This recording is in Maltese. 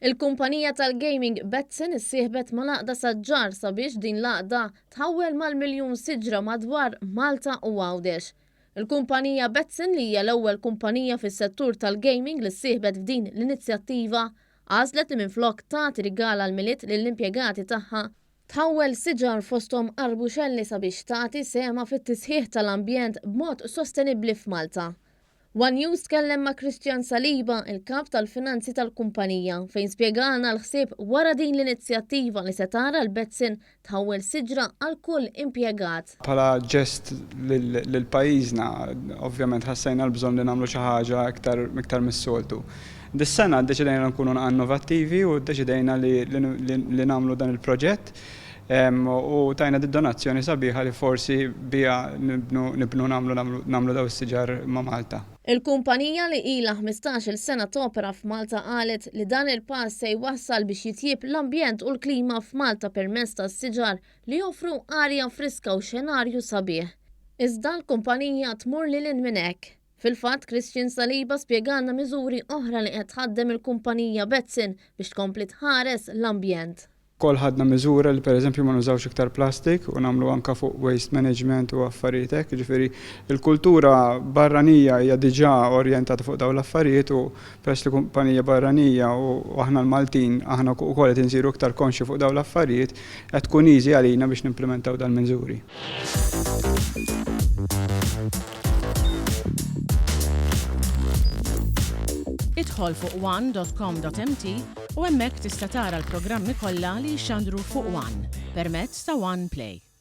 Il-kumpanija tal-gaming Betsson issieħbet mal-Għaqda Saġġar sabiex din l-għaqda tħawwel mal-miljun siġra madwar Malta u Għawdex. Il-kumpanija Betsson li hija l-ewwel kumpanija fis-settur tal-gaming li ssieħbet f'din l-inizjattiva għażlet li minflok tagħti rigal għall-Milied lill-impjegati tagħha, tħawwel siġar fosthom arbuxelli sabiex tagħti sehemha fit-tisħiħ tal-ambjent b'mod sostenibbli f'Malta. One News tkellem ma' Christian Saliba, il-Kap tal-Finanzi tal-kumpanija, fejn spjegalna l-ħsieb wara din l-inizjattiva li se tara l-Betsson tħawwel siġra għal kull impjegat. Bħala ġest lil pajjiżna, ovvjament ħassejna l-bżonn li nagħmlu xi ħaġa iktar iktar mis-soltu. Dis-sena ddeċidejna li nkunu naqra innovattivi u ddeċidejna li li nagħmlu dan il-proġett u tajna did-donazzjoni sabiħa li forsi biha nibnu nibnu nagħmlu nagħmlu dawn is-siġar ma' Malta. Il-kumpanija li ilha 15-il sena topera f'Malta qalet li dan il-pass se jwassal biex jitjieb l-ambjent u l-klima f'Malta permezz tas-siġar li joffru arja friska u xenarju sabiħ. Iżda l-kumpanija tmur lil hinn minn hekk. Fil-fatt, Christian Saliba spjegalna miżuri oħra li qed tħaddem il-kumpanija Betsson biex tkompli tħares l-ambjent. Ukoll ħadna miżura li pereżempju ma nużawx iktar plastic u nagħmlu anke fuq waste management u affarijiet hekk, jiġifieri l-kultura barranija hija diġà orjentata fuq dawn l-affarijiet u peress li kumpanija barranija u aħna l-Maltin aħna wkoll qed insiru iktar konxji fuq dawn l-affarijiet qed tkun easy għalina biex nimplimentaw dal-miżuri. Idħol fuq one.com.mt u hemmhekk tista' tara l-programmi kollha li jixxandru fuq One permezz ta' One Play.